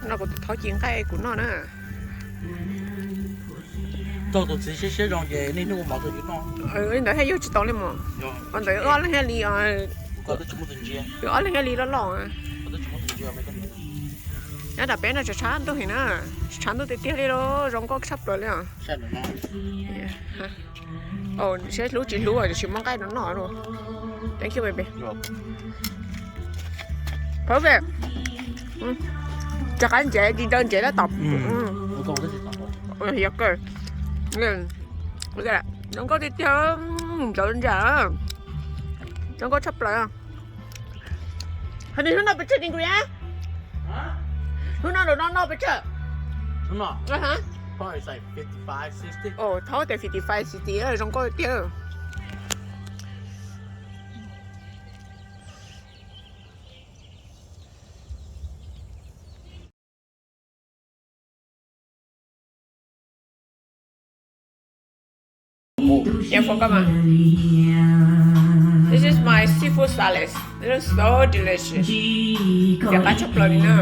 No kuv tus thov ci nqaij kuv noj na. Tau tus txiv siab siab zoo ces niaj hnub ua mov rau yus noj. Li ntawd thiaj yug tsis tau li mas. Ua ntawd ob leeg thiaj li, ob leeg thiaj li loj loj. Nyob tom peb no tshav tshav ntuj heev na, tshav ntuj tiag tiag li los zoo nkauj tshaj plaws li os. Saib hlub tsis hlub tiam sis muaj nqaij no noj. Thank you baby. Perfect. Rov qab ntsev tsis ntaw ntsev lab tom. Yog kawg. Zoo nkauj tiag tiag, ntxaws ntsa, zoo nkauj tshaj plaws. Hais tias hnub no pes tsawg degree? Hnub no nram no noj pes tsawg? Thaub tias fifty five sixty, zoo nkauj tiag. This is my seafood salad. It looks so delicious. Npias qab tshaj plaws li na.